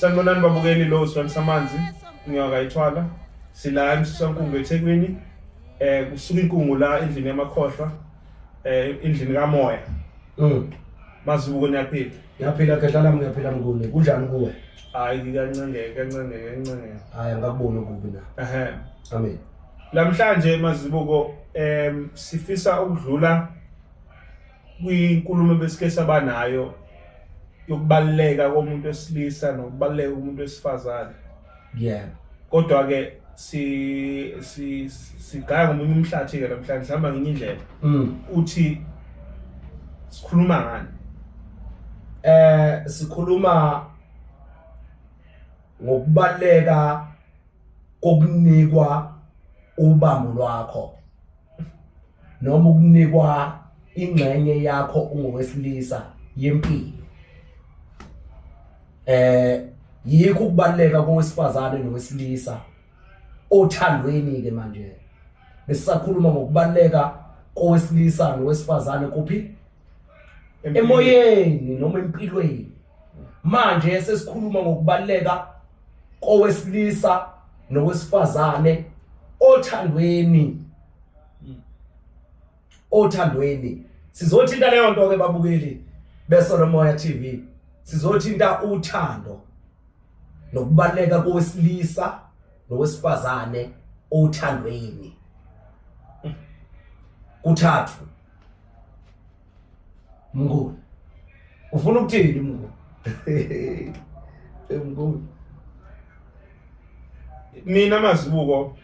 Sanibonani babukeli lo Silwane Samanzi ngiyakayithwala sila eMsusankungu eThekwini kusuka inkungu la endlini yamakhohlwa endlini kamoya. Mazibuko niyaphila? Ngiyaphila khehla lami, ngiyaphila Mnguni. Kunjani kuwe? Hayi kancengeke kancengeke kancengeke. Hayi angakuboni okubi na. Ehhe. Amen. Namhlanje Mazibuko sifisa ukudlula kwinkulumo besike saba nayo yokubaluleka komuntu wesilisa nokubaluleka komuntu wesifazane. Yebo. Kodwa ke si si sigaya ngomunye umhlathi ke namhlanje sihamba ngenye indlela. Uthi sikhuluma ngani? Sikhuluma ngokubaluleka kokunikwa ubambo lwakho noma ukunikwa ingxenye yakho ungowesilisa yempilo. Yikho ukubaluleka kowesifazane nowesilisa othandweni ke manje. Besisakhuluma ngokubaluleka kowesilisa nowesifazane kuphi? Emoyeni noma empilweni. Manje sesikhuluma ngokubaluleka kowesilisa nowesifazane othandweni. Othandweni sizothinta leyo nto ke babukeli beSolomoya TV. Sizothinta uthando nokubaluleka kowesilisa nowesifazane othandweni. Kuthathu Mnguni, ufuna ukuthini Mnguni? Mnguni, mina Mazibuko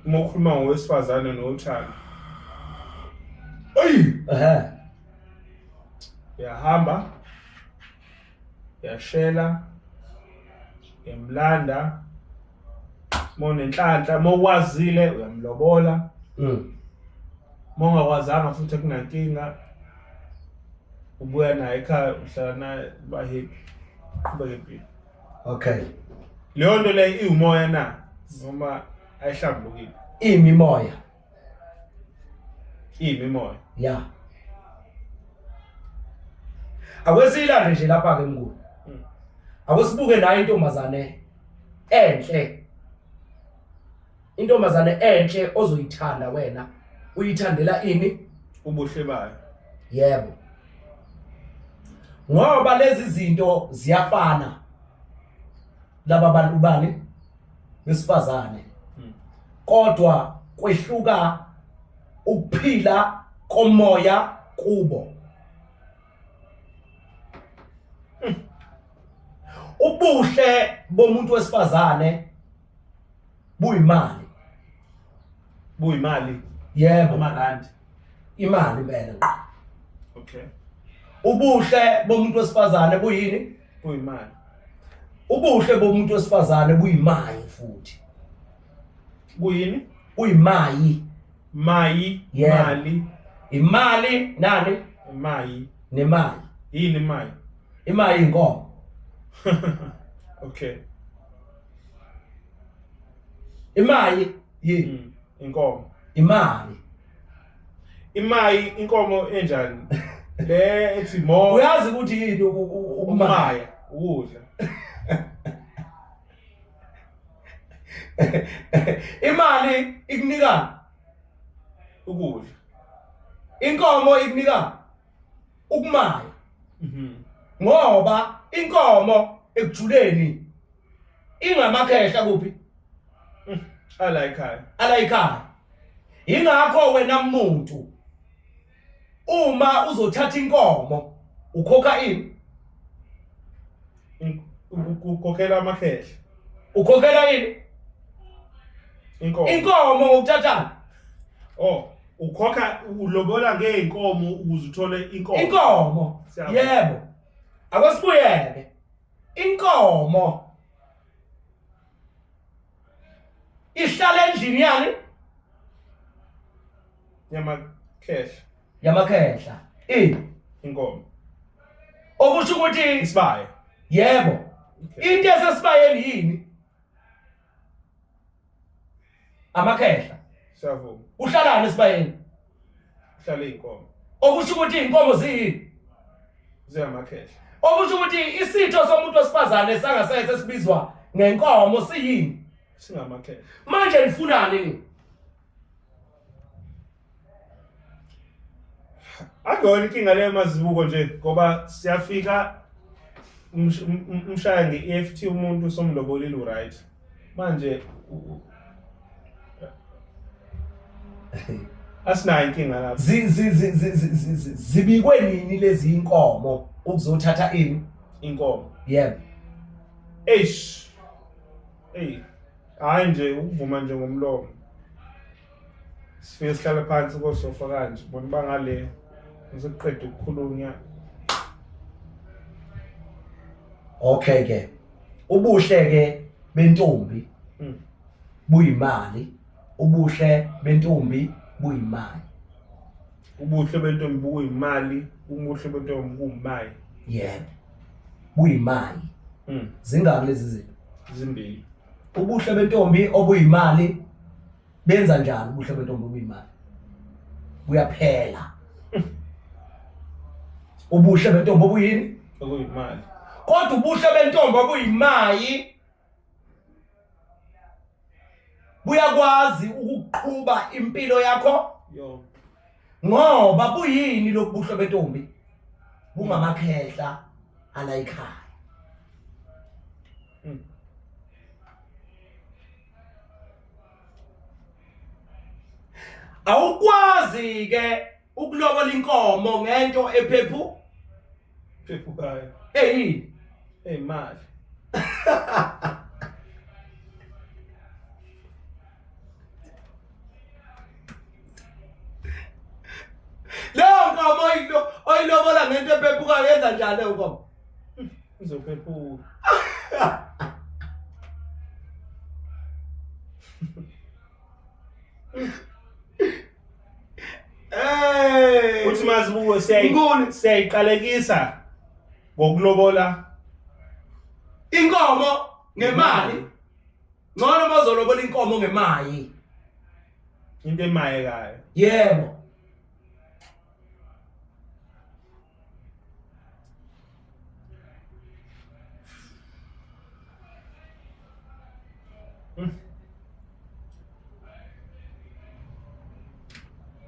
uma ukhuluma ngowesifazane nothando, eyi ehe uyahamba uyashela uyamlanda, monenhlanhla mowazile uyamlobola, mongakwazanga futhi akunankinga, ubuya naye ekhaya uhlala naye uba happy, qhubeke impilo. Okay. Leyo nto leyo iwumoya na noma ayihlambulukile? Imimoya. Imimoya. Ya. Akwesiyilande nje lapha ke Mnguni. Akwesibuke nayo intombazane enhle. Intombazane enhle ozoyithanda wena uyithandela ini? Ubuhle bayo. Yebo. Ngoba lezi zinto ziyafana. Laba bantu bani besifazane. Kodwa kwehluka ukuphila komoya kubo. Ubuhle bomuntu wesifazane buyimali. Buyimali. Yebo. Amarandi. Imali impela. Okay. Ubuhle bomuntu wesifazane buyini? Buyimali. Ubuhle bomuntu wesifazane buyimayi futhi. Kuyini? Buyimayi. Mayi, Yebo. mali, Imali nani? Mayi. Nemali. Yini imali? Imali inkomo. Okay. Imali yini? Inkomo. Imali. Imayi inkomo enjani? Le ethi mo. Uyazi ukuthi yini ukumaya? Ukumaya, ukudla. Imali ikunika ukudla. Inkomo ikunika ukumaya. Ngoba inkomo ekujuleni ingamakhehla kuphi? Ala ekhaya. Ala ekhaya. Ingakho wena muntu uma uzothatha inkomo ukhokha ini? Ukhokhela amakhehla. Ukhokhela ini? Inkomo. Inkomo ngokuthathana. Oh, ukhokha ulobola ngeinkomo ukuze uthole inkomo. Inkomo. Siyabonga. Yebo. Akwesibuyeke. Inkomo ihlala endlini yani? Yamakhehla. Yamakhehla. Inkomo. Okusho ukuthi isibaya. Yebo. Okay. Into esesibayeni yini? Amakhehla. Siyavuma. Uhlalani esibayeni? Uhlala inkomo. Okusho ukuthi inkomo ziyini? Ziyamakhehla. Okusho ukuthi isitho somuntu wesifazane sangasese sibizwa ngenkomo siyini? Singamakhehla. Manje nifunani ni? Akuyona inkinga leyo mazibuko nje ngoba siyafika umshaya nge-EFT umuntu somlobolile uright. Manje asinayo inkinga lapho. Zibikwe nini lezi inkomo ukuzothatha ini? Inkomo. Yebo. Eish. Ey. Hayi nje ukuvuma nje ngomlomo. Sifike sihlale phansi kosofa kanje bona bangale ngisekuqeda ukukhulunya. Okay ke. Ubuhle ke bentombi buyimali. Ubuhle bentombi buyimali. Ubuhle bentombi buyimali, ubuhle bentombi buyimali. Yebo. Buyimali. Zingaki lezi zinto? Zimbili. Ubuhle bentombi obuyimali benza njani ubuhle bentombi obuyimali? Buyaphela. Ubuhle bentombi obuyini? Obuyimali. Kodwa ubuhle bentombi obuyimali buyakwazi ukuqhuba impilo yakho yonke. Ngoba buyini lobuhle bentombi? Bungamakhehla ala ekhaya. Awukwazi ke ukulobola inkomo ngento ephephu phephukayo. Eyini? Eyimali. Leyo nkomo oyilobola ngento ephephukayo yenza njani leyo nkomo? Izophephuka. Hey! Uthi mazibuko Nguni. siyayiqalekisa ngokulobola Inkomo ngemali. Ngcono mawuzolobola inkomo ngemayi. Into emayekayo. Yebo.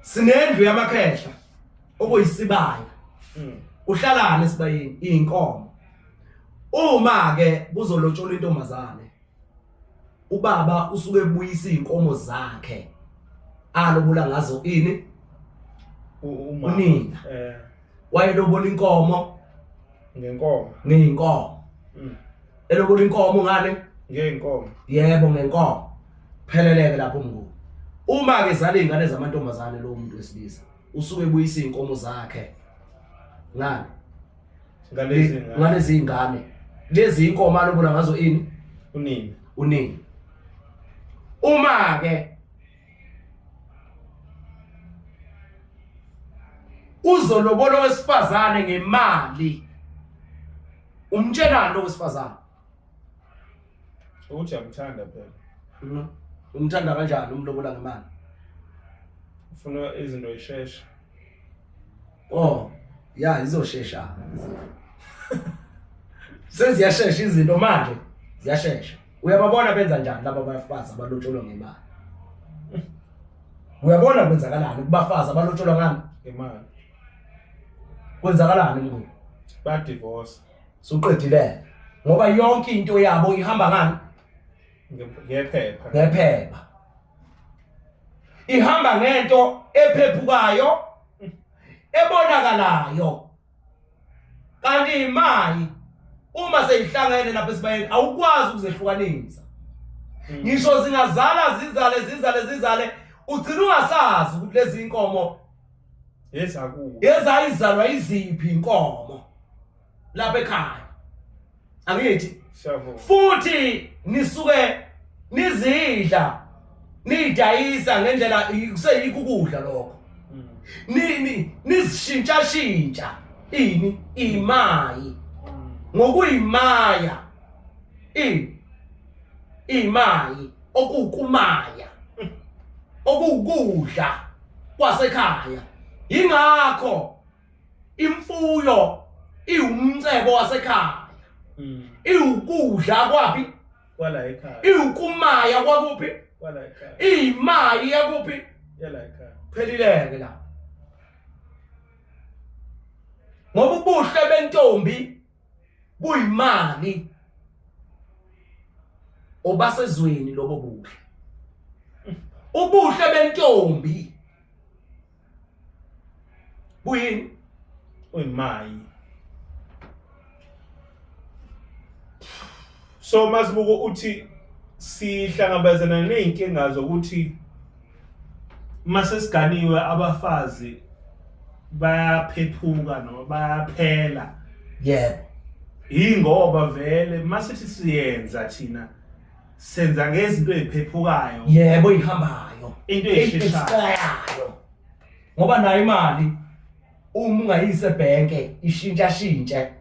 Sinendlu yamakhehla okuyisibaya. Uhlalana esibayeni inkomo. Uma ke kuzolotsholwa intombazane ubaba usuke ebuyisa izinkomo zakhe alobola ngazo ini unina. Wayelobola inkomo ngenkomo. Ngeyinkomo. Elobola inkomo ngale ngeyinkomo. Yebo ngenkomo. Pheleleke lapho mnguni. Uma ke zale izingane zamantombazane lo muntu wesilisa usuke ebuyisa izinkomo zakhe ngani? Ngalezi ngane. Ngalezi ingane. Lezi inkomo alobola ngazo ini? Unina. Unina. Uma ke uzolobola owesifazane ngemali, umtshelani lo wesifazane? Ukuthi uyamthanda phela. Umthanda kanjani umlobola ngemali? Ufuna izinto zisheshe. Oh, ya izoshesha. Seziyashesha izinto manje, ziyashesha. Uyababona benza njani laba bafazi abalotsholwa ngemali? Uyabona kwenzakalani kubafazi abalotsholwa ngani? Ngemali. Kwenzakalani mkhulu? Ba divorce. Suqedile. Ngoba yonke into yabo ihamba ngani? Ngephepha. Ngephepha. Ihamba ngento ephephukayo ebonakalayo. Kanti imali uma seyihlangene lapha esibayeni awukwazi ukuzehlukanisa. Ngisho zingazala zizale zizale zizale ugcina ungasazi ukuthi lezi inkomo ezakuwe. Ezayizalwa iziphi inkomo lapha ekhaya. Angithi Siyavuma. Futhi nisuke nizidla nidayisa ngendlela kuseyikho ukudla lokho. Ni nizishintsha shintsha ini imayi ngokuyimaya ini imayi okukumaya okuwukudla kwasekhaya. Ingakho imfuyo Iwumcebo wasekhaya. Iwukudla kwaphi? Kwala ekhaya. Iwukumaya kwakuphi? Kwala ekhaya. Iyimali yakuphi? Yala ekhaya. Phelileke la. Ngoba ubuhle bentombi buyimali obasezweni lobo buhle. Ubuhle bentombi buyini? Uyimayi. So Mazibuko uthi sihlangabezana nezinkinga zokuthi mase siganiwe abafazi bayaphephuka noma bayaphela. Yebo. Yingoba vele masithi siyenza thina senza ngezinto eziphephukayo. Yebo ihambayo. Into esheshayo. Ngoba nayo imali uma ungayise ebhenke ishintsha shintshe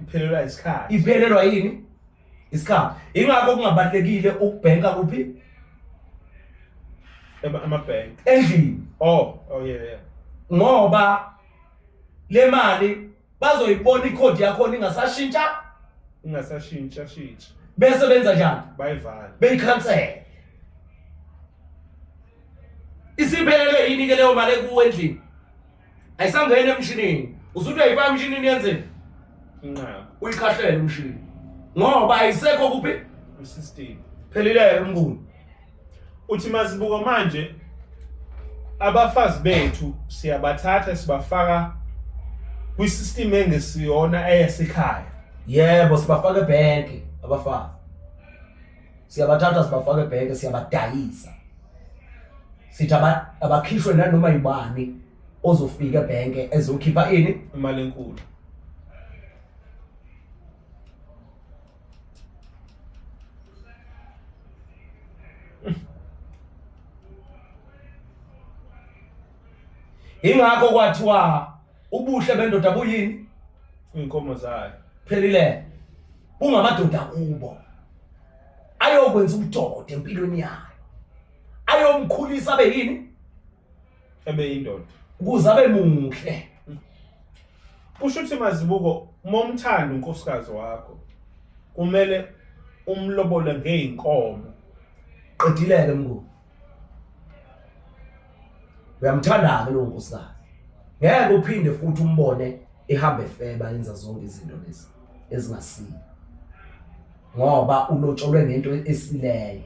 iphelelwa isikhathi. Iphelelwa yini? Isikhathi. Ingakho kungabalekile ukubhenka kuphi? Amabhenki. Endlini. Oh yeah. Ngoba le mali bazoyibona ikhodi yakhona ingasashintsha ingasashintsha shintsha bese benza njani bayivala beyikhansele isiphelelwe yini ke leyo mali ekuwe endlini ayisangeni emshinini usuthi uyayifaka emshinini yenzeni inqaba uyikhahlele umshini ngoba ayisekho kuphi isystem phelile umnguni uthi masibuka manje abafazi bethu siyabathatha sibafaka kwisystem engesiyona eyasekhaya. Yebo, sibafaka ebhenki abafazi. Siyabathatha sibafaka ebhenki siyabadayisa. Sithi abakhishwe nanoma yibani ozofika ebhenki ezokhipha ini? Imali enkulu. Ingakho kwathiwa ubuhle bendoda buyini? Inkomo zayo. Phelile. Bungamadoda kubo. Ayokwenza ubudoda empilweni yayo. Ayomkhulisa abe yini? Ebe yindoda. Ukuze abe muhle. Kusho ukuthi Mazibuko momthanda unkosikazi wakho kumele umlobole ngeyinkomo. Qedileke mnguni. Uyamthanda-ke lowo nkosikazi. Ngeke uphinde futhi umbone ehamba efeba yenza zonke izinto lezi ezingasile. Ngoba ulotsholwe ngento esileyo.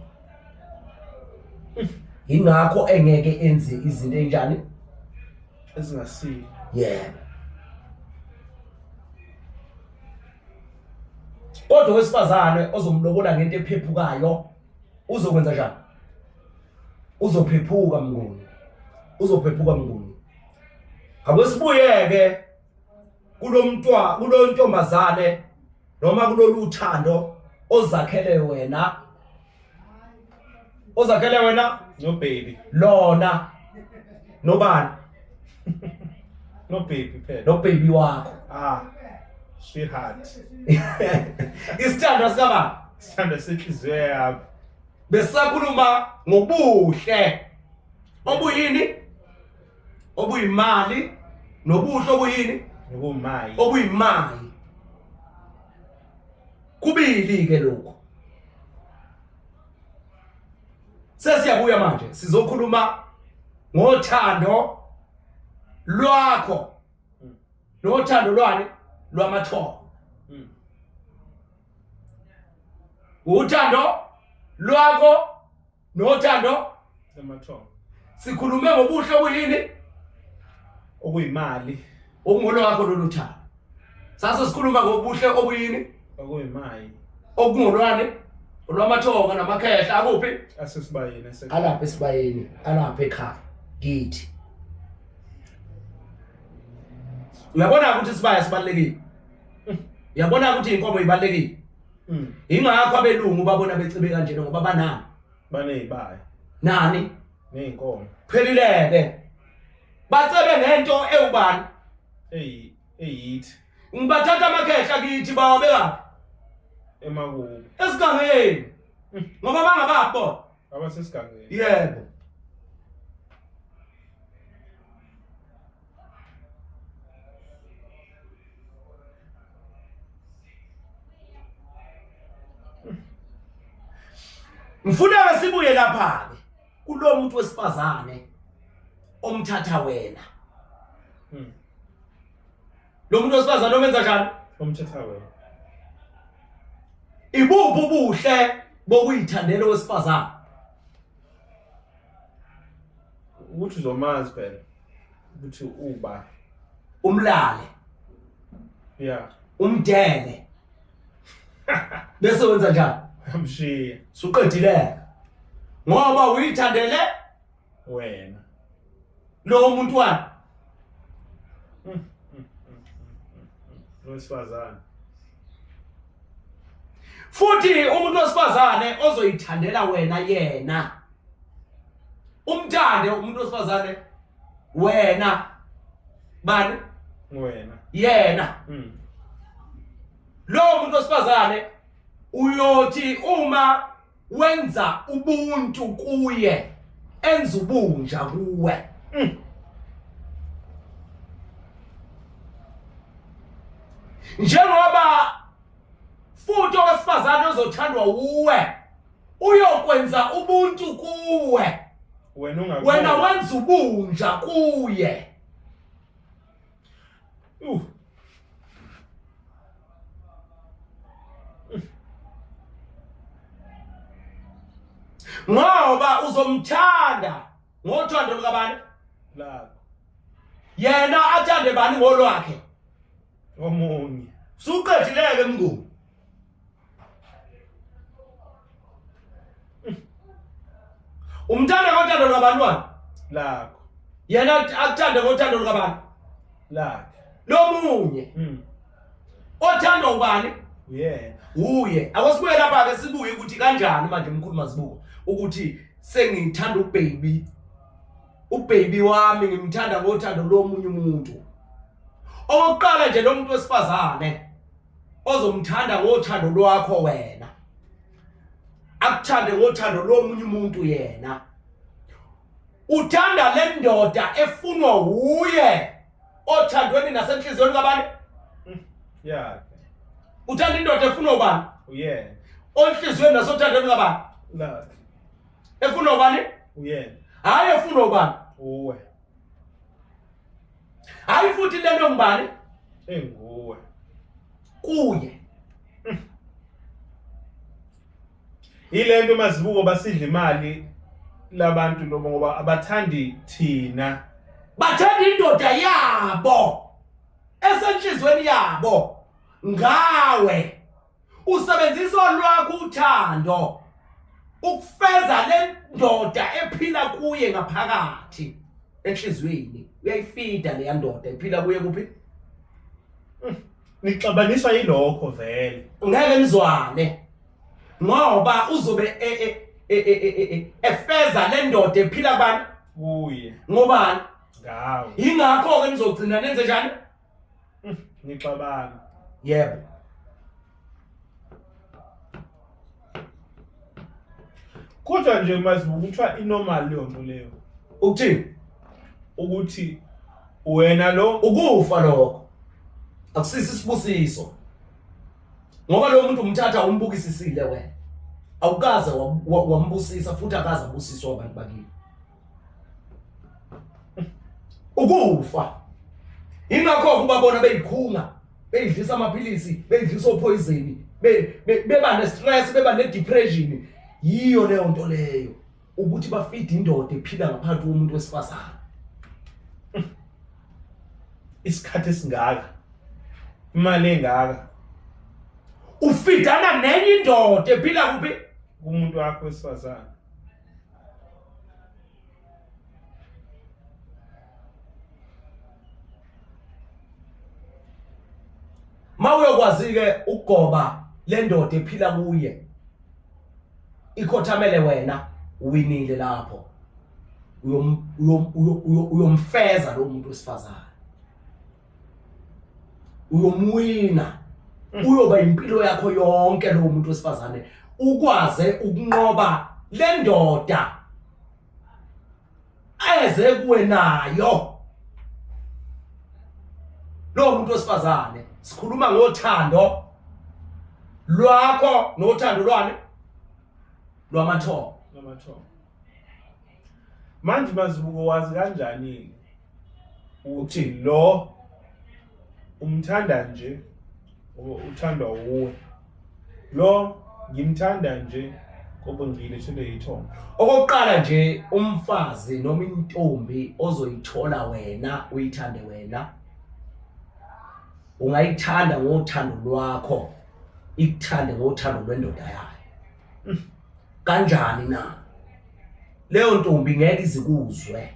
Ingakho engeke enze izinto ezinjani ezingasile. Yebo. Kodwa owesifazane ozomlobola ngento ephephukayo uzokwenza njani? Uzophephuka mnguni. Uzophephuka mnguni. Ake sibuyeke kulomntwa kulontombazane noma kulolu thando ozakhele wena ozakhele wena no baby lona nobani no baby phela no baby wakho ah sweetheart isithandwa sikabani isithandwa senhliziyo yami besakhuluma ngobuhle obuyini obuyimali nobuhle obuyini obuyimali obuyimali kubili ke lokho sesiyabuya manje sizokhuluma ngothando lwakho nothando lwani lwamathongo uthando lwakho nothando lwamathongo sikhulume ngobuhle obuyini okuyimali okungolwakho lolu thando sase sikhuluma ngobuhle obuyini okuyimali okungolwane olwamathonga namakhehla akuphi asesibayeni alapha esibayeni alapha ekhaya kithi uyabona ukuthi isibaya sibalulekile uyabona ukuthi inkomo ibalulekile ingakho abelungu babona becibe kanjena ngoba banani banezibaya nani nezinkomo phelileke bacebe ngento ewubani eyi eyithi ngibathatha amakhehla kithi bawabekaphi emakubo esigangeni ngoba bangababo abasesigangeni yebo Ngifuna ke sibuye lapha ke kulo muntu wesifazane omthatha wena. Lo muntu wesifazane omenza njani? Omthatha wena. Ibuphi ubuhle bokuyithandela owesifazane? Ukuthi uzomazi phela ukuthi uba umlale. Yeah. Umdele. Bese wenza njani? Uyamshiya. Suqedile. Ngoba uyithandele wena. Lo muntu wani? Wesifazane. Futhi umuntu wesifazane ozoyithandela wena yena. Umthande umuntu wesifazane wena bani? Wena. Yena. Lo muntu wesifazane uyothi uma wenza ubuntu kuye enza ubunja kuwe. Njengoba futhi owesifazane ozothandwa wuwe uyokwenza ubuntu kuwe. Wena ungakuboni. Wena wenza ubunja kuye. Ngoba uzomthanda ngothando lukabani? Lakho. Yena athande bani ngolwakhe? Omunye. Suqedileke mnguni. Umthanda ngothando lwabani wena? Lakho. Yena akuthande ngothando lukabani? Lakhe. Lomunye. Othandwa ubani? Uyena. Uye. Akwasibuye lapha ke sibuye ukuthi kanjani manje mkhulu Mazibuko ukuthi sengithanda ubaby. Ubaby wami ngimthanda ngothando lomunye umuntu. Okokuqala nje lo muntu wesifazane ozomthanda ngothando lwakho wena. Akuthande ngothando lomunye umuntu yena. Uthanda le ndoda efunwa wuye othandweni nasenhliziyweni kabani? Yeah. Uthanda indoda efunwa ubani? Uyena. Onhliziyweni nasothandweni kabani? Lakhe. Efunwa ubani? Uyena. Hayi efunwa ubani? Uwe. Hayi futhi lento ngubani? Enguwe. Kuye. Yilento Mazibuko basidla imali labantu lobo ngoba abathandi thina. Bathanda indoda yabo esenhlizweni yabo ngawe. Usebenzisa olwakho uthando ukufeza le ndoda ephila kuye ngaphakathi enhlizweni. Uyayifida leya ndoda ephila kuye kuphi? Nixabaniswa yilokho vele. Ngeke nizwane ngoba uzobe efeza le ndoda ephila kubani? Kuye. Ngobani? Ngawe. Yingakho ke nizogcina nenze njani? Nixabana. Yebo. Kodwa nje Mazibuko kuthiwa inormal leyo nto leyo. Ukuthini? Ukuthi wena lo ukufa lokho akusisi isibusiso ngoba lo muntu umthatha umbukisisile wena awukaze wambusisa futhi akaze abusiswa abantu bakini ukufa ingakho ubabona beyikhunga beyidlisa amaphilisi beyidlisa opoison beba ne-stress beba ne-depression yiyo leyo nto leyo ukuthi bafide indoda ephila ngaphansi komuntu wesifazane isikhathi esingaka imali engaka ufidana nenye indoda ephila kuphi kumuntu wakho wesifazane Mawuyokwazi-ke ukugoba le ndoda ephila kuye ikhothamele wena uwinile lapho uyomfeza lo muntu wesifazane uyomwina uyoba impilo yakho yonke lo muntu wesifazane ukwaze ukunqoba le ndoda eze kuwe nayo lo muntu wesifazane sikhuluma ngothando lwakho nothando lwani Lwamathongo. Lwamathongo. Manje Mazibuko wazi kanjani ukuthi lo umthanda nje uthandwa wuwe lo ngimthanda nje ngoba ngiyilethele ithongo? Okokuqala nje umfazi noma intombi ozoyithola wena uyithande wena ungayithanda ngothando lwakho ikuthande ngothando lwendoda yayo. Kanjani na? Leyo ntombi ngeke izikuzwe.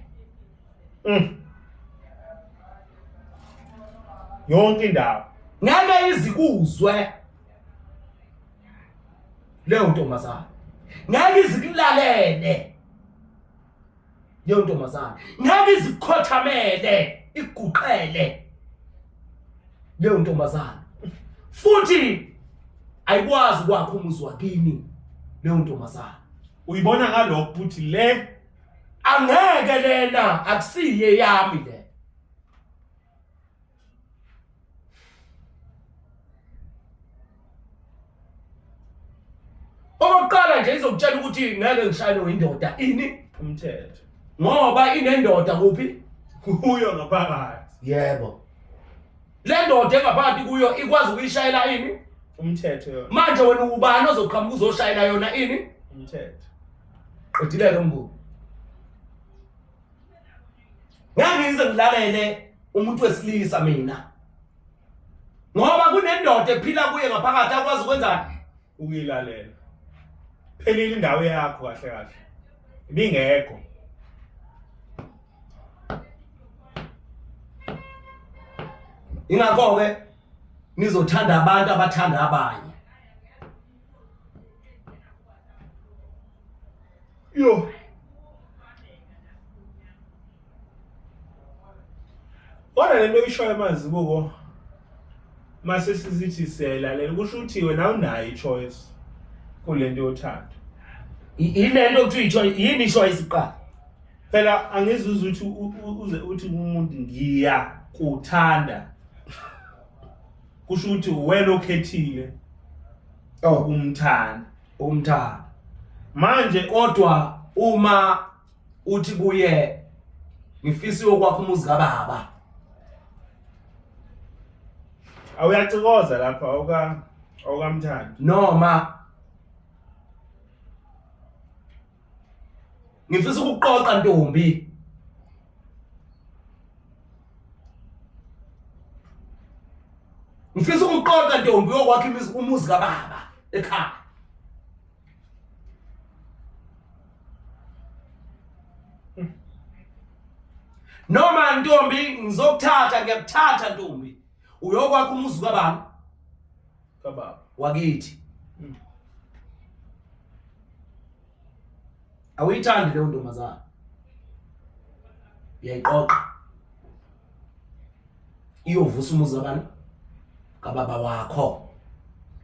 Yonke indawo. Ngeke izikuzwe leyo ntombazana. Ngeke izikulalele leyo ntombazana. Ngeke izikhothamele iguqele leyo ntombazana. Futhi ayikwazi ukwakha umuzi wakini leyo ntombazana. Uyibona ngalokho ukuthi le angeke lena akusiye yami le. Okokuqala nje izokutshela ukuthi ngeke ngishayelwe indoda ini umthetho ngoba inendoda kuphi kuyo ngaphakathi. Yebo. Le ndoda engaphakathi kuyo ikwazi ukuyishayela ini umthetho yona. Manje wena ubani ozoqhamuka uzoshayela yona ini umthetho? Qedile ke mbuku. Ngeke ngize ngilalele umuntu wesilisa mina. Ngoba kunendoda ephila kuye ngaphakathi akwazi ukwenzani? Ukuyilalela. Phelile indawo yakho kahle kahle. Ibingekho. Ingakho ke nizothanda abantu abathanda abanye. Yo. Kodwa lento oyishoyo Mazibuko mase sizithi siyayilalela kusho ukuthi wena awunayo i-choice kulento yothando. Yilento kuthiwa i-choice yini i-choice kuqala? Phela angizuza ukuthi uze uthi umuntu ngiyakuthanda. Kusho ukuthi wena okhethile ukumthanda. Ukumthanda. Manje kodwa uma uthi kuye ngifisa uyokwakha umuzi kababa. Awuyacikoza lapha awukamthandi. Noma ngifisa ukuqoqa ntombi. Ngifisa ukuqoqa ntombi yokwakha umuzi kababa ekhaya. Noma ntombi ngizokuthatha ngiyakuthatha ntombi uyokwakha umuzi kabani? Kababa. Wakithi. Awuyithandi leyo ntombazana. Uyayiqoqa. Iyovusa umuzi kabani? Kababa wakho.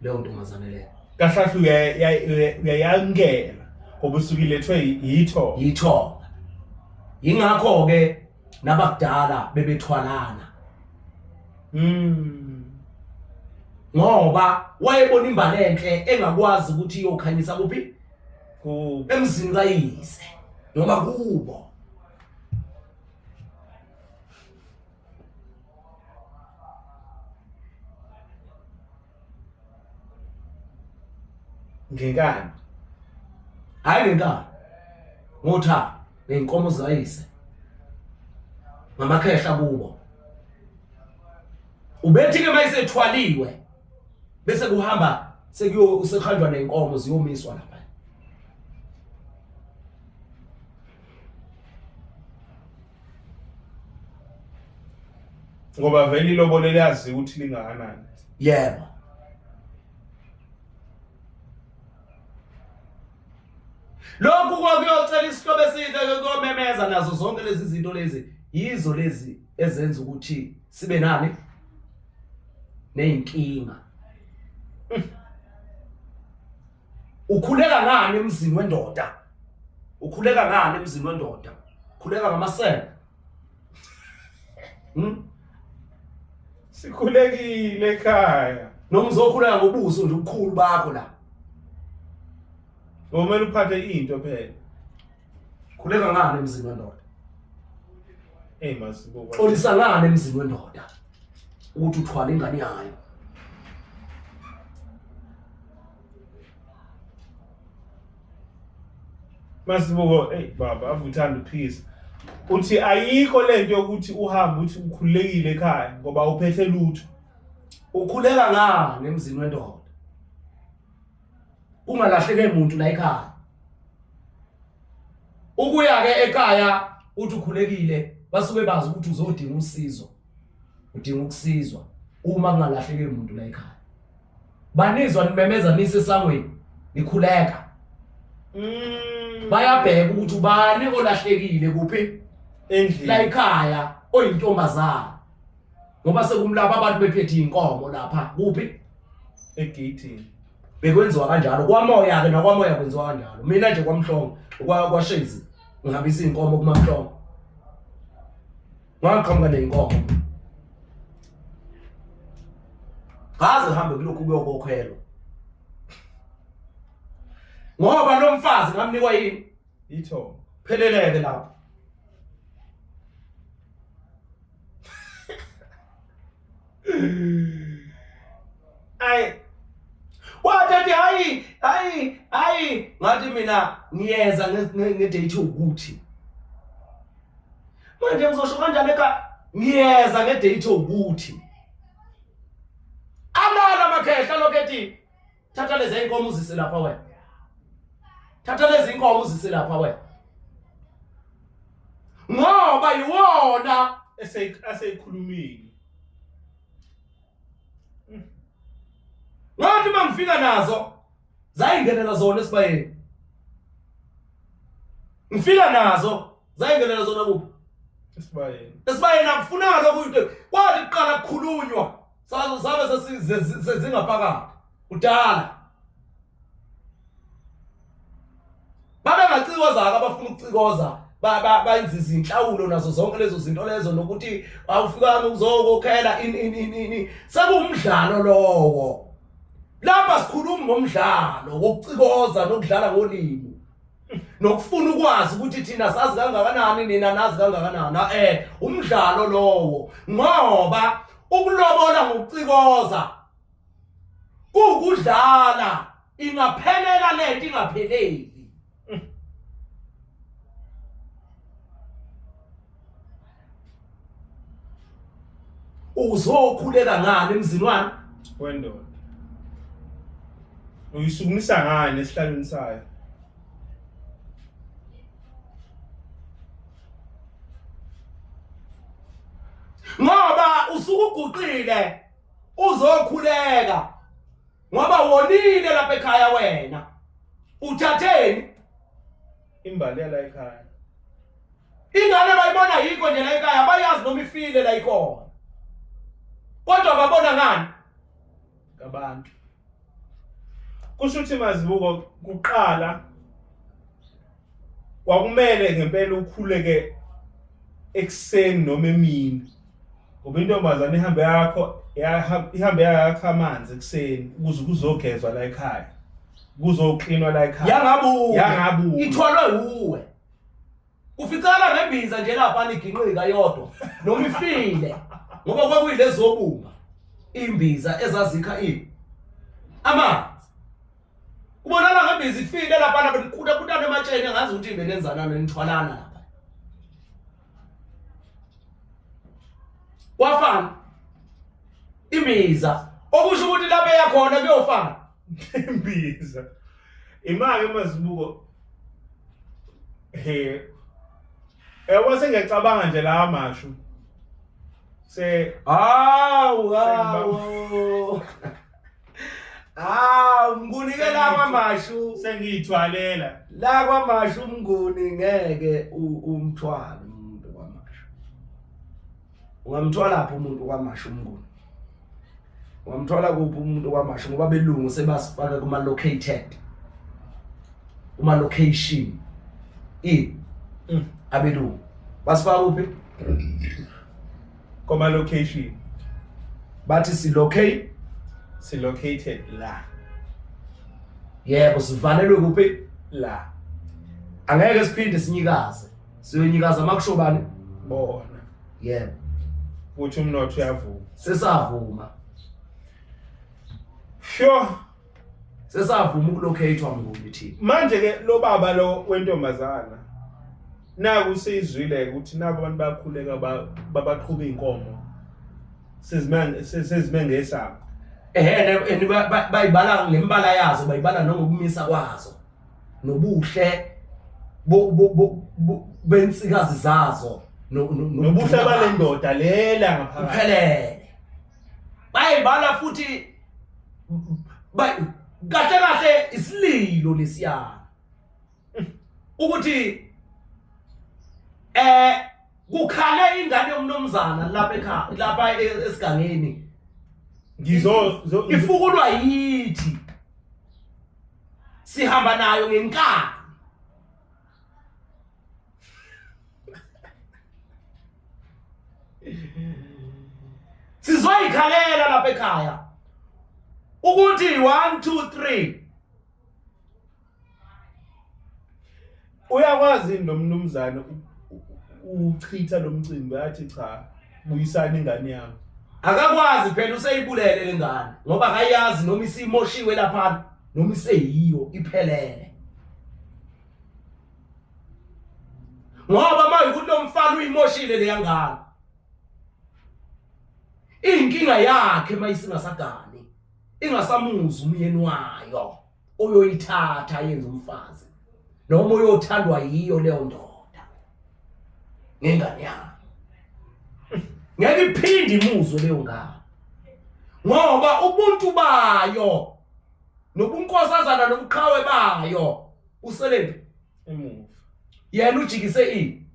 Leyo ntombazane leyo. Kahle kahle uyayamukela ngoba usuke ilethwe yitho. Yitho. Yingakho ke nabakudala bebethwalana. Ngoba wayebona imbali enhle engakwazi ukuthi iyokhanyisa kuphi? Kubo. Emzini kayise noma kubo. Ngenkani. Hayi ngenkani. Ngothando ney'nkomo zikayise. Ngamakhehla kubo. Ubethi-ke uma isethwaliwe bese kuhamba sekuyo sekuhanjwa nenkomo ziyomiswa lapha. Ngoba vele ilobolo liyazi ukuthi lingakanani. Yebo. Lokhu kwakuyocela isihlobo esihle kuyomemeza nazo zonke lezi zinto lezi yizo lezi ezenza ukuthi sibe nani nezinkinga. Ukhuleka ngani emzini wendoda? Ukhuleka ngani emzini wendoda? Ukhuleka ngamasende. Sikhulekile ekhaya. Noma uzokhuleka ngobuso nje ubukhulu bakho la. Kumele uphathe into phela. Khuleka ngani emzini wendoda? Hey Mazibuko. Xolisa ngani emzini wendoda? Ukuthi uthwala ingane yayo. Masibuko, hey baba, avuthanda uphikisa. Uthi ayikho lento yokuthi uhambe uthi ukhululekile ekhaya ngoba uphethe lutho. Ukhuleka ngani emzini wendoda? Kungalahleke umuntu la ekhaya. Ukuya ke ekhaya uthi ukhulekile basuke bazi ukuthi uzodinga usizo. Udinga ukusizwa uma kungalahleke umuntu la ekhaya. Banizwa nimemeza nisesangweni nikhuleka. Bayabheka ukuthi ubani olahlekile kuphi Endlini. la ekhaya oyintombazana. Ngoba sekumlapha abantu bephethe inkomo lapha kuphi? Egeyithini. Bekwenziwa kanjalo kwamoya ke nakwamoya kwenziwa kanjalo. Mina nje kwamhlongo kwaShezi ngihambisa inkomo kumamhlongo. Ngaqhamuka neyinkomo. Ngaze ngihambe kulokhu kuyokhokhelwa. Ngoba lo mfazi ngamnikwa yini? Ithongo. Pheleleke lapho. Ay Wathi athi hayi hayi hayi ngathi mina ngiyeza nge-date ukuthi manje ngizosho kanjani ekhaya ngiyeza nge-date ukuthi alala makhehla lokho ethi thatha lezi inkomo uzise lapha wena thatha lezi inkomo uzise lapha wena ngoba yiwona eseyikhulumile. Ngathi uma ngifika nazo zayingenela zona esibayeni. Ngifika nazo zayingenela zona kuphi? Esibayeni. Esibayeni akufunanga lokhu into. Kwathi kuqala kukhulunywa sazo sabe sezingaphakathi. Kudala. Babengacikoza-ke abafuna ukucikoza bayenza izinhlawulo nazo zonke lezo zinto lezo nokuthi awufikanga ukuzokhokhela ini ini ini ini sekuwumdlalo lowo lapha sikhuluma ngomdlalo wokucikoza nokudlala ngolimi nokufuna ukwazi ukuthi thina sazi kangakanani nina nazi kangakanani eh umdlalo lowo ngoba ukulobola ngokucikoza Kuwukudlala ingaphelela lento ingapheleli. Uzokhuleka ngani emzini wani? Wendoda. Uyisukumisa ngani esihlalweni sayo? Ngoba usukuguqile uzokhuleka ngoba wonile lapha ekhaya wena uthatheni imbali yala ekhaya ingane bayibona yikho nje la ekhaya bayazi noma ifile la ikhona kodwa babona ngani ngabantu kusho ukuthi mazibuko kuqala kwakumele ngempela ukhuleke ekuseni noma emini ngoba intombazane ihambe yakho ihambe yakho amanzi ekuseni ukuze kuzogezwa la ekhaya kuzoklinwa la ekhaya yangabuya yangabuya ithwalwe uwe uficala ngembiza nje lapha niginqika yodwa noma ifile ngoba kwakuyilezobumba imbiza ezazikha ini amanzi Ubonana ngembiza ifile lapha na benikhula kutana ematsheni angazi ukuthi benenzana nithwalana lapha. Kwafana imbiza okusho ukuthi lapha eyakhona kuyofana imbiza. Imali mazibuko he Yabo sengiyacabanga nje la mashu. Se hawu hawu. Ah, Mnguni ke la kwaMashu. Sengiyithwalela. La kwaMashu uMnguni ngeke umthwale umuntu kwaMashu. Ungamthwala phi umuntu kwaMashu uMnguni? Ungamthwala kuphi umuntu kwaMashu ngoba belungu sebasifaka kuma located. Kuma location. I abelungu. Basifaka kuphi? Koma location. Bathi si locate si located la. Yebo sivalelwe kuphi? La Angeke siphinde sinyikaze. Siyonyikaza makusho bani? Bona. Yebo. Ukuthi umnotho uyavuma. Sesavuma. Sure. Sesavuma ukulocate-wa Mnguni thina. Manje ke lo baba lo wentombazana naku seyizwile ukuthi nabo abantu bayakhuleka babaqhuba inkomo sezime sezime ngesabo. Ehhe and bayibala ngembala yazo bayibala nangokumisa kwazo nobuhle bensikazi zazo nobuhle balendoda lela ngaphakathi. Kuphelele. Bayibala futhi kahle kahle isililo lesiyana ukuthi eh kukhale ingane yomnumzana lapha ekhaya lapha esigangeni ngizo ifukulwa yithi sihamba nayo ngenkani sizoyikhalela lapha ekhaya ukuthi 1 2 3 Uyakwazi yini lo mnumzane uchitha lo mcimbi athi cha buyisani ingane yami? Akakwazi phela useyibulele lengane ngoba akayazi noma isimoshiwe lapha noma iseyiyo iphelele. Ngoba manje ukuthi lo mfana uyimoshile leya ngane. Inkinga yakhe mayisingasagani ingasamuzwa umyeni wayo. oyoyithatha yenze umfazi noma oyothandwa yiyo leyo ndoda ngengane yayo ngeke iphinde imuzwe leyo ngane ngoba ubuntu bayo nobunkosazana nobuqhawe bayo uselephi emuva yena ujikise ini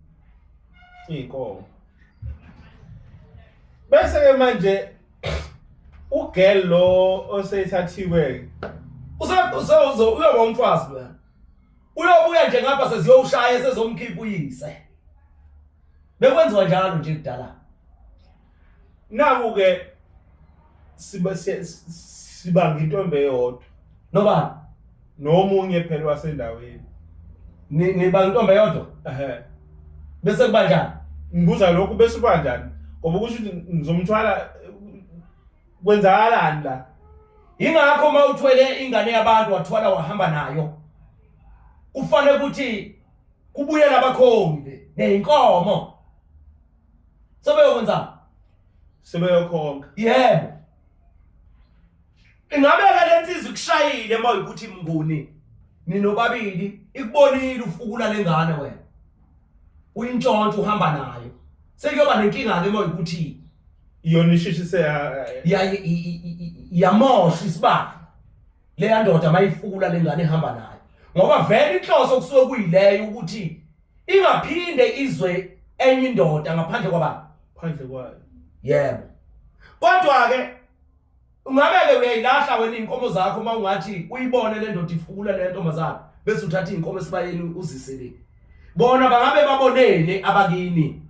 iy'nkomo bese ke manje ugirl lo oseyithathiwe useuzo uyoba umfazi loya uyobuya nje ngapha seziyowushaya sezomkhipha uyise bekwenziwa njalo nje kudala naku ke siba sibanga intombi eyodwa nobani nomunye phela wasendaweni nibanga intombi eyodwa ehe bese kuba njani ngibuza lokhu bese kuba njani ngoba kusho ukuthi ngizomthwala kwenzakalani la yingakho uma uthwele ingane yabantu wathwala wahamba nayo kufanele ukuthi kubuyele abakhongi neyinkomo sebeyokwenzani sebeyokhonga yebo ingabe ke lensizwa ikushayile uma ukuthi mnguni ninobabili ikubonile ufukula lengane wena uyintshontsho uhamba nayo sekuyoba nenkinga ke uma ukuthi iyona isheshise yamosha isibalo leya ndoda mayifukula lengane ihamba nayo ngoba vele inhloso kusuke kuyileyo ukuthi ingaphinde izwe enye indoda ngaphandle kwabani phandle kwayo yebo kodwa ke ungabe ke uyayilahla wena inkomo zakho uma ungathi uyibone le ndoda ifukula le ntombazana bese uthatha inkomo esibayeni uzise le bona bangabe babonene abakini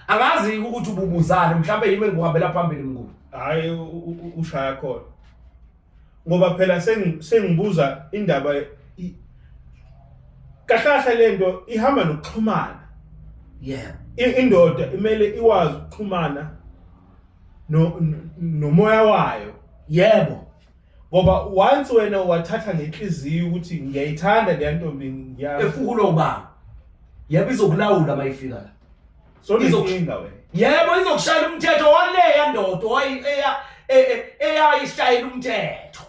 angazi ukuthi ububuzane mhlawumbe yimi engihambela phambili mnguni hayi ushaya khona ngoba phela sengibuza indaba kahlahla lento ihamba nokuxhumana yeah indoda imele iwazi ukuxhumana no nomoya wayo yebo ngoba once wena wathatha ngenhliziyo ukuthi ngiyayithanda leya ntombi ngiya efukulwa ubaba yebo izokulawula mayifika la so inkinga wena yebo izokushayela umthetho waleya ndoda eyayishayela umthetho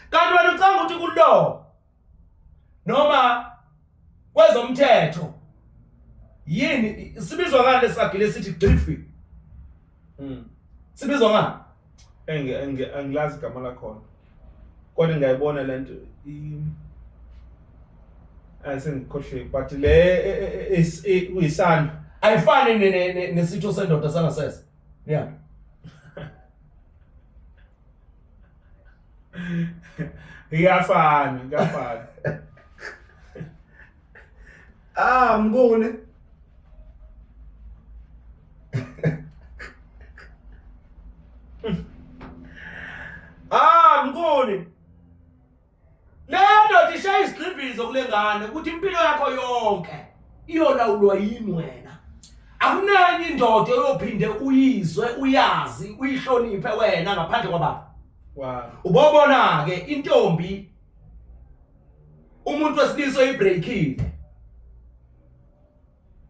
kanti wena ucanga ukuthi kulo noma kwezomthetho yini sibizwa ngani lesagile sithi gxifi sibizwa ngani enge enge angilazi igama lakhona kodwa ngiyayibona lento ayisengikhohliwe but le kuyisandla ayifani nesitho sendoda sangasese yeah iyafana kuyafana ah mnguni Ah mnguni. Le ndoda ishaya izigxivizo kule ngane ukuthi impilo yakho yonke iyolawulwa yini wena. Akunenye indoda oyophinde uyizwe uyazi uyihloniphe wena ngaphandle kwababa. Wow. Ubobona ke intombi umuntu wesilisa oyibreakile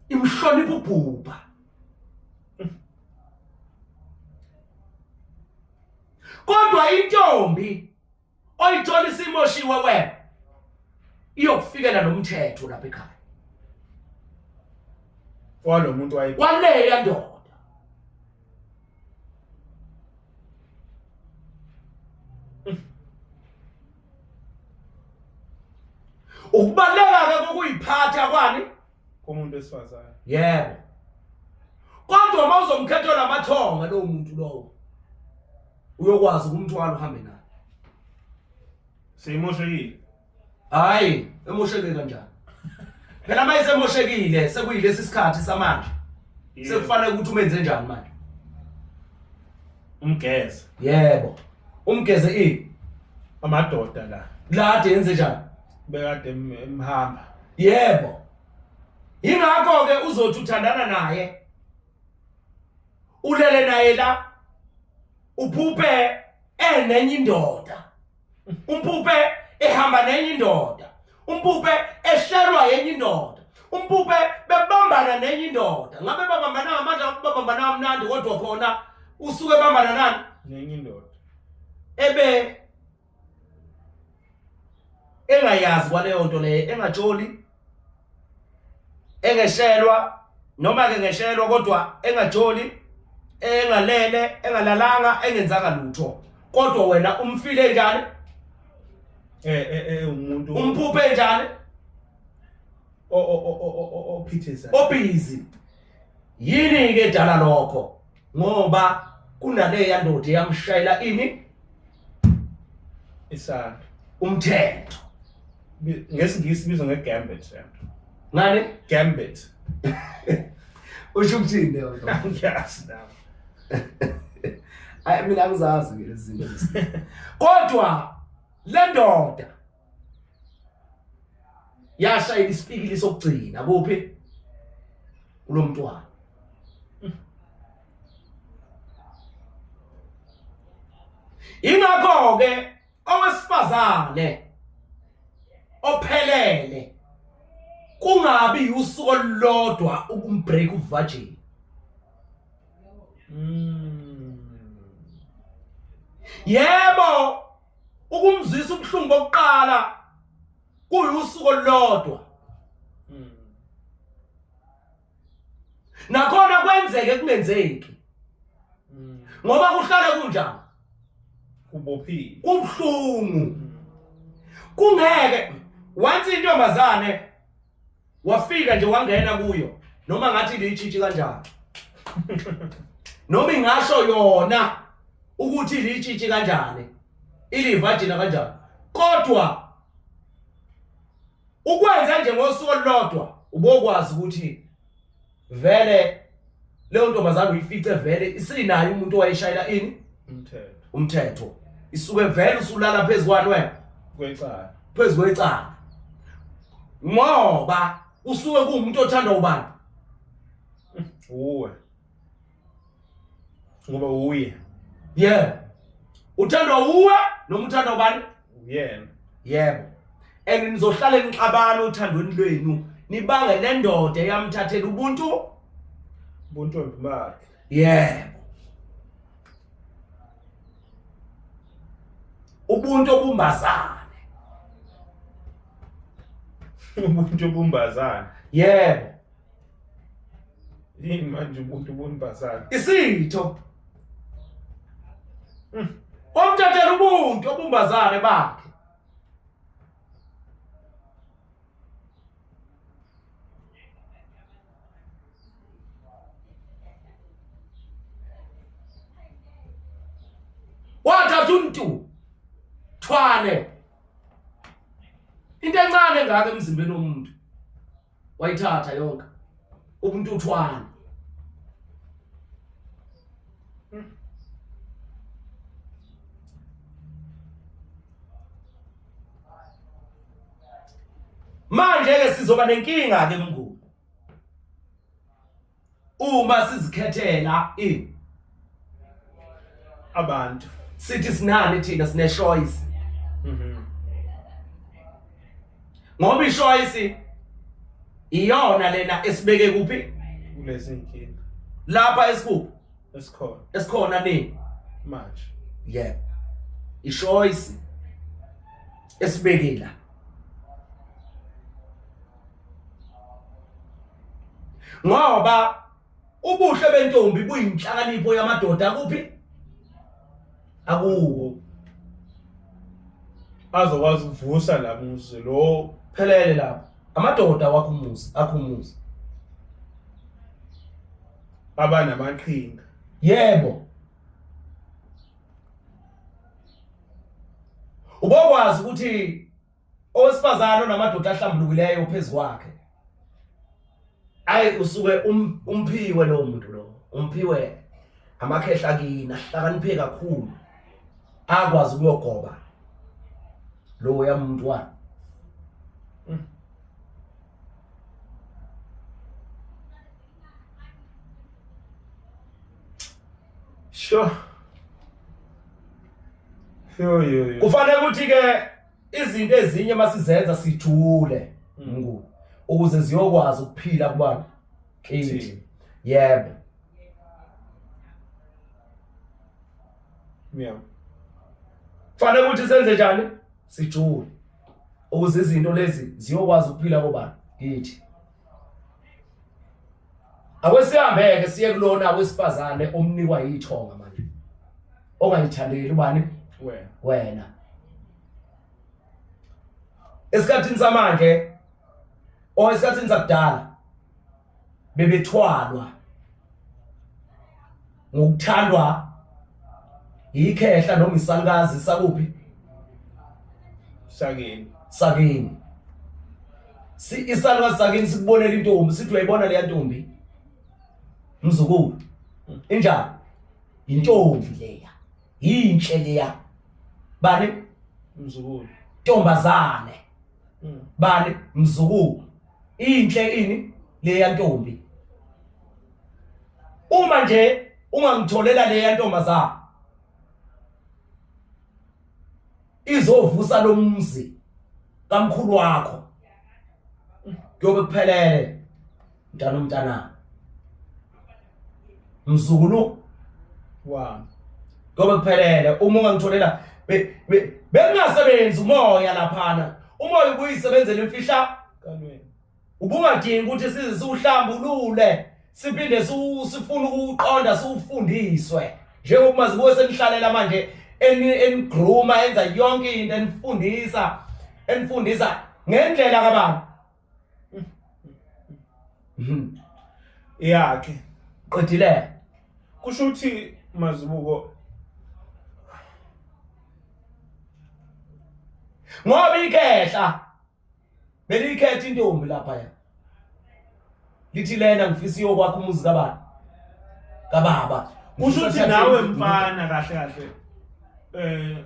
imhlonipha ubhubha. Kodwa intombi oyithola isimoshiwe wena iyokufikela nomthetho lapha ekhaya walo muntu waye waleya ndoda ukubaleka ke kokuyiphatha kwani komuntu wesifazane yebo kodwa uma uzomkhethela amathonga lowo muntu lowo uyokwazi ukumthwala uhambe naye seyimoshekile hayi emosheke kanjani phela uma isemoshekile sekuyilesi sikhathi samanje sekufanele ukuthi umenze njani manje umgeze yebo umgeze ini amadoda la la ade yenze njani bekade emhamba yebo ingakho ke uzothi uthandana naye ulele naye la uphuphe enenye indoda umphuphe ehamba nenye indoda umphuphe eshelwa yenye indoda umphuphe bebambana nenye indoda ngabe babambana ngamandla babambana kamnandi kodwa khona usuke bambana nani nenye indoda ebe engayazi kwaleyo nto leyo engajoli engeshelwa noma ke ngeshelwa kodwa engajoli engalele engalalanga engenzanga lutho kodwa wena umfile njani eh eh, eh umuntu umphuphe njani o o o o ophithisa obhizi yini ke dala lokho ngoba kunaleya ndoda eyamshayela ini isandla umthetho ngesingisi bizwa nge-gambit lento ngani gambit usho ukuthini leyo nto angiyazi nami hayi mina angizazi ke lezi zinto kodwa le ndoda yashayela isipikili sokugcina kuphi kulo mntwana ingakho ke owesifazane ophelele kungabi usuku olulodwa ukumbreak uvirgin Yebo ukumzwisa ubuhlungu bokuqala kuyusuku olulodwa nakhona kwenzeke kungenzeki ngoba kuhlale kunjani kubophile kubuhlungu kungeke once intombazane wafika nje wangena kuyo noma ngathi liyitshitshi kanjani noma ingasho yona ukuthi liyitshitshi kanjani ilivajina kanjani kodwa ukwenza nje ngosuku olulodwa ubokwazi ukuthi vele leyo ntombazane uyifice vele isinayo umuntu owayeshayela ini umthetho umthetho isuke vele usulala phezu kwani wena kwecala phezu kwecala ngoba usuke kuwumuntu othanda ubani uwe ngoba uye yebo uthandwa uwe noma uthandwa ubani uyena yebo and nizohlale nixabana othandweni lwenu nibange nendoda eyamthathela ubuntu buntombi bakhe yebo ubuntu obumbazane ubuntu obumbazane yebo yini manje ubuntu obumbazane isitho omthathela ubuntu obumbazane bakhe wathatha umntu thwane into encane ngaka emzimbeni womuntu wayithatha yonke ubuntuthwane Manje ke sizoba nenkinga ke mnguni. Uma sizikhethela ini abantu sithi sinani thina sine choice. Ngoba i-choice iyona lena esibeke kuphi kulezi nkinga lapha esikuphi esikhona esikhona nini manje yebo i-choice esibeke la ngoba ubuhle bentombi buyinhlakanipho yamadoda kuphi akuwo azokwazi ukuvusa la muzi lo phelele lapho amadoda wakho umuzi akho umuzi abanamaqhinga yebo ubokwazi ukuthi owesifazane onamadoda ahlambulukileyo phezu kwakhe ayi usuke um, umphiwe lowo muntu lo umphiwe amakhehla kini ahlakaniphe kakhulu akwazi ukuyogoba lowo yamuntu wani Sure. Yo yo yo. Kufanele ukuthi ke izinto ezinye masizenza sijule mnguni ukuze ziyokwazi ukuphila kubani kithi. Yebo. Yeah. Kufanele ukuthi senze njani? Sijule. Ukuze izinto lezi ziyokwazi ukuphila kubani kithi. Akwesihambeke siye kulona wesifazane omnikwa yithonga manje. Ongayithandeli ubani? Wena. Wena. Esikhathini samanje o esikhathini sakudala bebethwalwa ngokuthandwa yikhehla noma isalukazi sakuphi Sakini. Sakini. Si isalukazi sakini sikubonela intombi sithi uyayibona leya ntombi. Mzukulu. Injani? Intombi leya. Yinhle leya. Bani? Mzukulu. Ntombazane. Bani? Mzukulu. Inhle ini leya ntombi. Uma nje ungangitholela leya ntombazane izovusa lomzi kamkhulu wakho kuyobe kuphelele mntana umntana mzukulu wami kuyobe kuphelele uma ungangitholela bekungasebenzi umoya laphana umoya ubuyisebenzela imfihla kanweni Ubungadingi ukuthi size siwuhlambulule siphinde sifune ukuwuqonda siwufundiswe njengoba mazibuye senihlalela manje enigruma enza yonke into enifundisa enifundisa ngendlela kabani yakhe qedile kusho ukuthi mazibuko ngoba ikhehla Beliyikhetha intombi lapha ya. Lithi lena ngifisa iyokwakha umuzi kabani? Kababa. Kusho ukuthi nawe mfana kahle kahle eh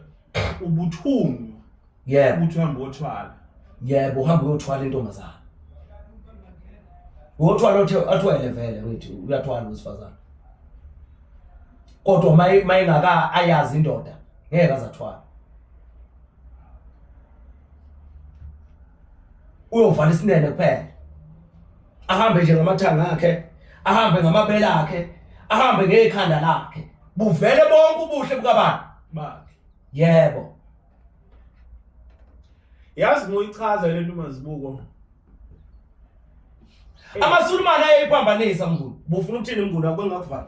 ubuthunywa. Yebo. Ukuthi uhambe uyothwala. Yebo, uhamba uyothwala intombazana. Uyothwala othe athwele vele ngithi uyathwala wesifazane. Kodwa mayingaka ayazi indoda ngeke azathwala. Uyovala isinene kuphela. Ahambe nje ngamathanga akhe, ahambe ngamabele akhe, ahambe ngekhanda lakhe. Buvele bonke ubuhle bukabani? Bakhe. Yebo. Yazi ngoyichaza lento mazibuko. Amasulumane ayeyiphambanisa mnguni. Bufuna ukuthini mnguni akwengakuvala.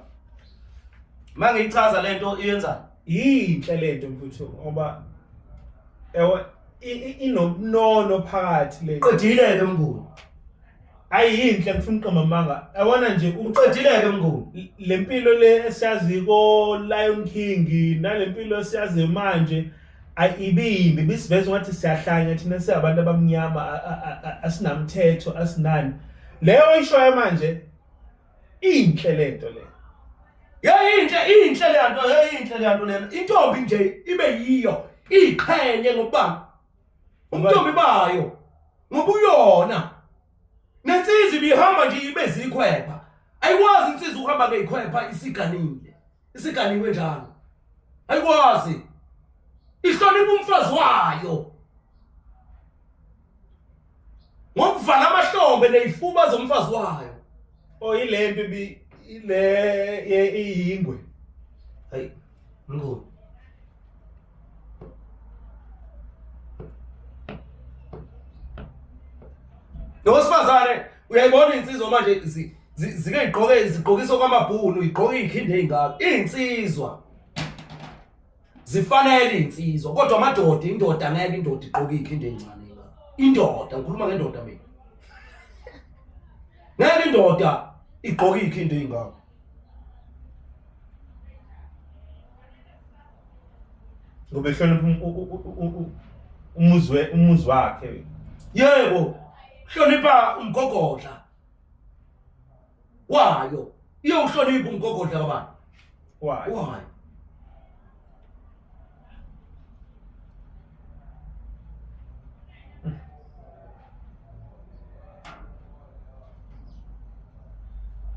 Mangiyichaza lento iyenzani? Yinhle lento mfuthu ngoba ewe inobunono phakathi le. Qedile ke mnguni. Ayinhle ngifuna uqamba amanga. Yabona nje uqedile ke mnguni. Le mpilo le esiyazi ko Lion King nalempilo esiyazi manje ayibimbi bisiveza ngathi siyahlanya thina singabantu abamnyama asinamthetho asinani. Leyo oyishoyo manje inhle lento le. Yayinhle inhle le nto yayinhle le nto lena. Intombi nje ibe yiyo iqhenye ngokuba umntombi bayo. Ngoba uyona. Nensizwa ibihamba nje ibe zikhwepha. Ayikwazi insizwa ukuhamba ngezikhwepha isiganile. Isiganiwe njalo. Ayikwazi. Ihlonipha umfazi wayo. Ngokuvala amahlombe nezifuba zomfazi wayo. Oh ile nto ile iyingwe. Hayi, mnguni. Nowesifazane uyayibona insizwa manje zike igqoke zigqokiswa kwamabhunu igqoke izikhindi ezingaka. Insizwa zifanele insizwa kodwa amadoda indoda ngeke indoda igqoke izikhindi ezincane ngaka. Indoda ngikhuluma ngendoda mina. Ngeke indoda igqoke izikhindi ezingaka. Ngoba ehlonipha umuzwe umuzi wakhe. Yebo, hlonipha umgogodla wayo. Iyowuhlonipha umgogodla kabani? Wayo. Wayo.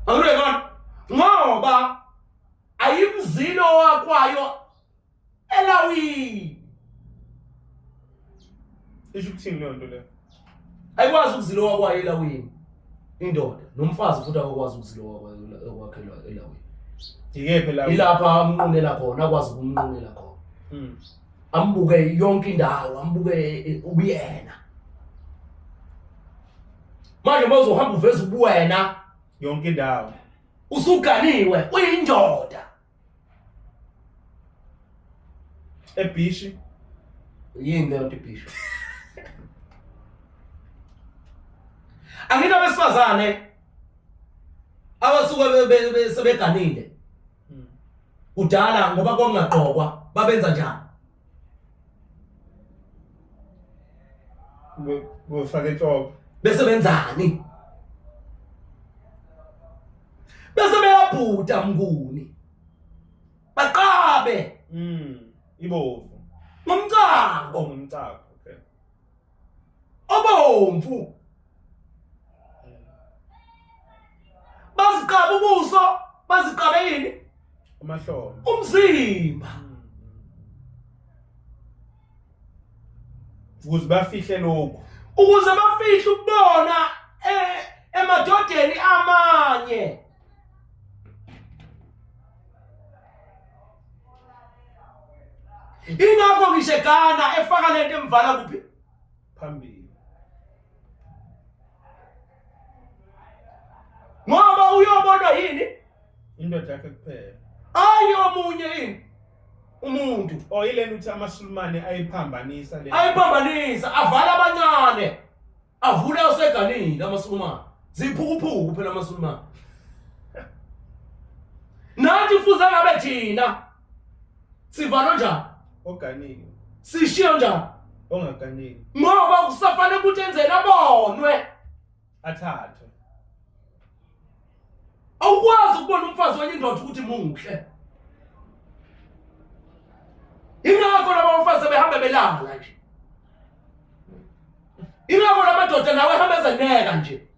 Angiyibona ngoba ayimzilo wakwayo elawini. Isho ukuthini leyo nto leyo? Ayikwazi ukuzila wakwayo elawini indoda nomfazi futhi akakwazi ukuzila wakwayo kwakhe elawini. Yikephi elawini? Ilapha amnqunela khona akwazi ukumnqunela khona. Ambuke yonke indawo ambuke ubuyena. Manje uma uzohamba uveza ubuwena yonke indawo usuganiwe uyindoda ebhishi yini leyo nto ibhishi angithi abesifazane abasuke sebeganile kudala ngoba kwakungagqokwa babenza njani Bofaka enhloko. Bese benzani? Bese beyabhuda mnguni. Baqabe. Ibovu. Ngomcako. Ngomcako, okay. Obomvu. Baziqaba ubuso, baziqabe yini? Amahlombe. Umzimba. Ukuze bafihle lokhu. Ukuze bafihle ukubona emadodeni amanye. Ingakho ngisho eGhana efaka lento emvala kuphi? Phambili. Ngoba uyobonwa yini? Indoda yakhe kuphela. Ayi omunye yini? Umuntu. Oh yilena ukuthi amaSulumane ayiphambanisa le. Ayiphambanisa avala abancane. Avule oseganile amaSulumane. Ziphukuphuku phela amaSulumane. Nathi kufuze ngabe thina sivalwa njani? Oganile. Sishiya njani? Ongaganile. Ngoba kusafanele ukuthi enzeni abonwe. Athathwe. Awukwazi ukubona umfazi wenye indoda ukuthi muhle. Ingakho laba bafazi behamba belala nje. Ingakho lamadoda nawe ehamba ezeneka nje.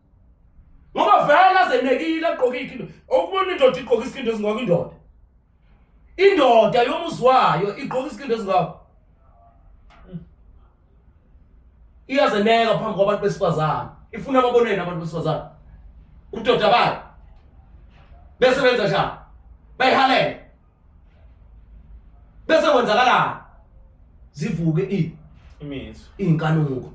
Ngoba vele azenekile agqoke ikhindi. Awukubona indoda igqoke isikhindi esingaka indoda. Indoda yomuzi wayo igqoka isikhindi esingaka. Iyazeneka phambi kwabantu besifazane. Ifuna babonene abantu besifazane. Ubudoda bayo. Bese benza njani? Bayihalele. Bese kwenzakalani? Zivuke imizwa. Inkanuko.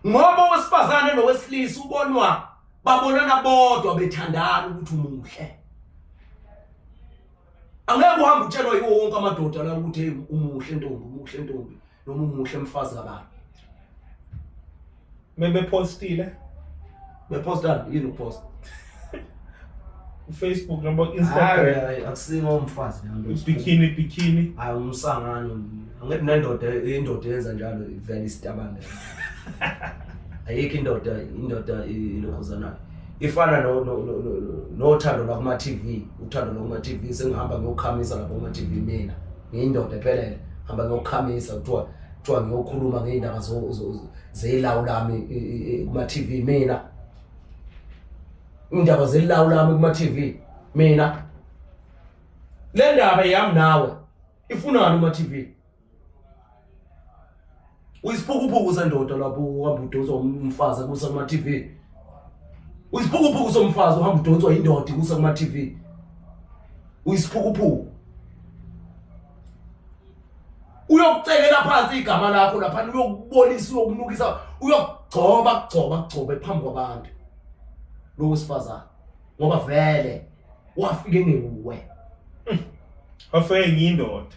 Ngoba owesifazane nowesilisa ubonwa babonana bodwa bethandana ukuthi umuhle. Angeke uhambe utshelwa yiwo wonke amadoda la ukuthi hey umuhle ntombi, umuhle ntombi noma umuhle mfazi kabani. Mebepostile. Bepostani yini ukuposta? uFacebook noma Instagram. Hayi akusiko umfazi leyo nto. Bikini bikini. Hayi umsangano. Angithi nendoda indoda yenza njalo ivele isitabane. Ayikho indoda indoda ilokhuzanayo. Ifana no no no Nothando lwakuma TV, uthando lwakuma TV sengihamba ngiyokhamisa lapho kuma TV mina. Ngiyindoda ephelele, hamba ngiyokhamisa kuthiwa kuthiwa ngiyokhuluma ngey'ndaba zelawu lami kuma TV mina. Indaba zelawu lami kuma TV mina. Le ndaba yami nawe ifunani kuma TV? Uyisiphukuphuku sendoda lapho uhamba udonswa umfazi kusa kuma TV. Uyisiphukuphuku somfazi uhamba udonswa indoda kusa kuma TV. Uyisiphukuphuku. Uyokucekela phansi igama lakho lapha uyokubonisa uyokunukisa uyokugcoba kugcoba kugcobe phambi kwabantu. Lo wesifazane ngoba vele wafike ngewuwe. Wafike ngiyindoda.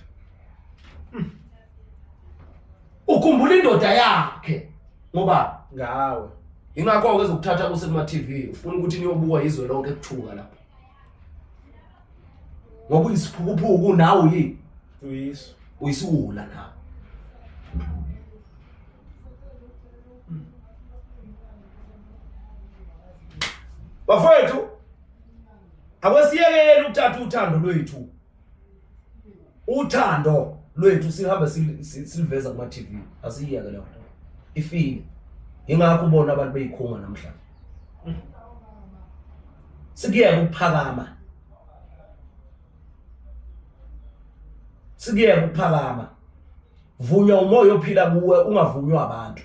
Ukhumbula indoda yakhe ngoba ngawe. Ingakho ke ezokuthatha kuse kuma TV ufuna ukuthi niyobukwa izwe lonke kuthuka lapha. Ngoba uyisiphukuphuku nawe yini? Uyiso. Uyisiwula nawe. Bafowethu akwesiyekele ukuthatha uthando lwethu. Uthando lwethu sihambe siliveza kuma TV asiyeke leyo nto. Ifile. Ingakho ubona abantu beyikhunga namhlanje. Sikuyeke ukuphakama. Sikuyeke ukuphakama. Vunywa umoya ophila kuwe ungavunywa abantu.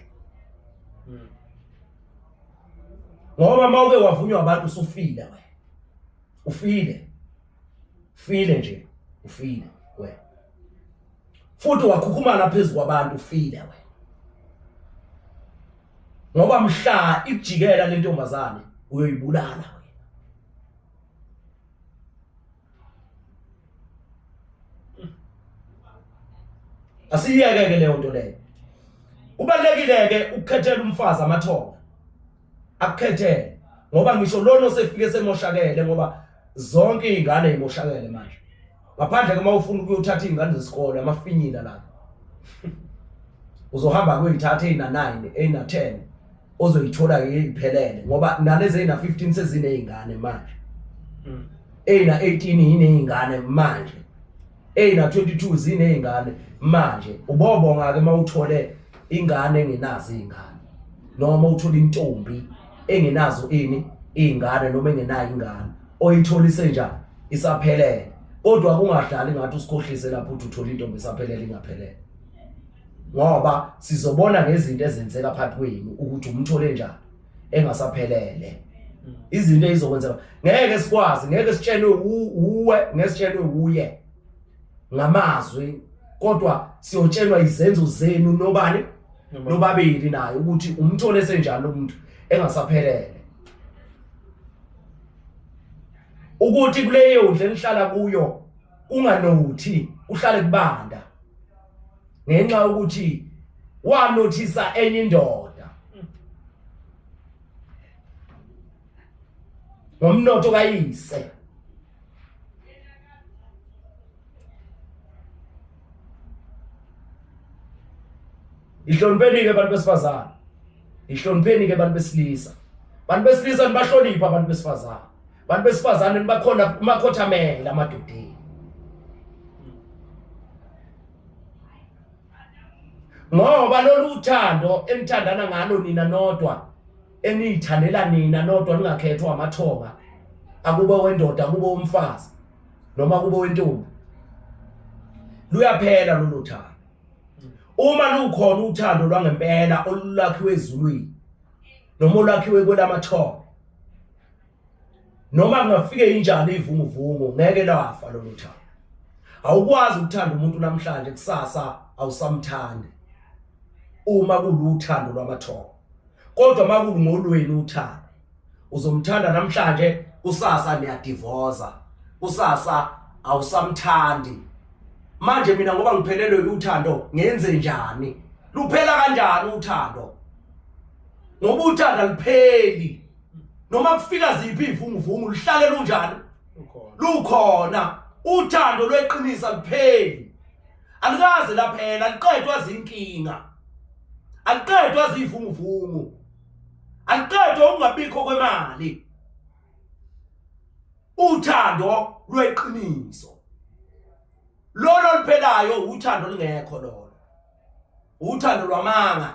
Ngoba mawuke wavunywa abantu usufile wena. Ufile. Ufile nje, ufile wena. Futhi wakhukhumala phezu kwabantu ufile wena. Ngoba mhla ikujikela lentombazane uyoyibulala wena. Asiyeke ke leyo nto leyo. Kubalekile ke ukukhethela umfazi amathonga. Akukhethele ngoba ngisho lona osefike semoshakele ngoba zonke izingane imoshakele manje. Ngaphandle kuma ufuna ukuyothatha izingane zesikole amafinyila la. Uzohamba kuyithatha eyina 9, eyina 10 ozoyithola iphelele ngoba nalezi eyina 15 sezinezingane manje. Eyina 18 yinezingane manje. Eyina 22 zinezingane manje. Ubobonga ke mawuthole ingane engenazo izingane. Noma uthola intombi engenazo ini izingane noma engenayo ingane. Oyitholise njani isaphelele. Kodwa kungadlali ngathi usikhohlise lapho uthi uthola intombi isaphelele ingaphelele. Ngoba sizobona ngezinto ezenzeka phakathi kwenu ukuthi umthole njani engasaphelele. Izinto ezizokwenzeka ngeke sikwazi, ngeke sitshelwe uwe, ngeke sitshelwe uye ngamazwi kodwa siyotshelwa izenzo zenu nobani nobabili naye ukuthi umthole senjani umuntu engasaphelele. Ukuthi kuleyo ndlu enihlala kuyo kunganothi kuhlale kubanda ngenxa yokuthi wanothisa enye indoda ngomnotho kayise. Ihlonipheni ke abantu besifazane. Ihlonipheni ke abantu besilisa. Abantu besilisa nibahloniphe abantu besifazane. Abantu besifazane nibakhona umakhothamela amadodeni. Ngoba lolu uthando enithandana ngalo nina nodwa eniyithandela nina nodwa ningakhethwa amathonga akube wendoda akube umfazi noma kube wentombi luyaphela lolu thando. Uma lukhona uthando lwangempela olulakhiwe ezulwini noma olwakhiwe kwelamathonga noma kungafike injani ivunguvungu ngeke lafa lolu thando. Awukwazi ukuthanda umuntu namhlanje kusasa awusamthandi uma kuluthando lwamathonga. Kodwa makungolweni uthando uzomthanda namhlanje kusasa niyadivoza kusasa awusamthandi. Manje mina ngoba ngiphelelwe uthando ngenze njani? Luphela kanjani uthando? Ngoba uthando alupheli. Noma kufika ziphi ivunguvungu luhlale lunjani? Lukhona. Uthando lweqiniso alupheli. Alikaze laphela, aliqedwa zinkinga. Aliqedwa zivunguvungu. Aliqedwa ukungabikho kwemali. Uthando lweqiniso lolo luphelayo, uthando lungekho lolo, uthando lwamanga,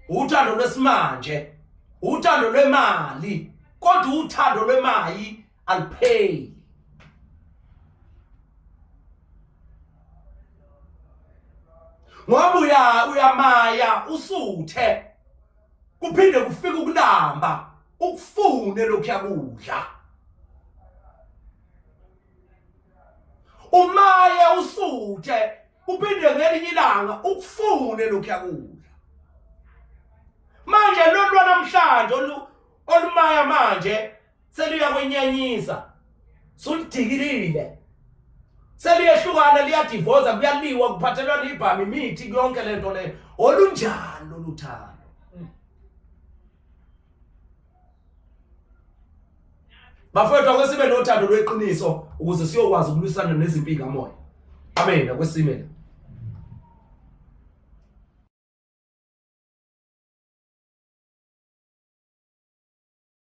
uthando lwesimanje, uthando lwemali, kodwa uthando lwemali alupheli. Ngoba uya uyamaya usuthe, kuphinde kufike ukulamba, ukufune lokhu yakudla. Umaye usuthe, uphinde ngelinye ilanga ukufune lokhu yakudla. Manje lolu lwanamhlanje olumaya manje seluyakwenyanyisa, sulidikilile, seliyehlukana, liyadivoza, kuyaliwa, kuphathelwana ibhamu, imithi, yonke lento leyo. Olunjani lolu thando? Bafowethu, ake sibe nothando lweqiniso ukuze siyokwazi ukulwisana nezimpi kamoya. Amen. Akwesime.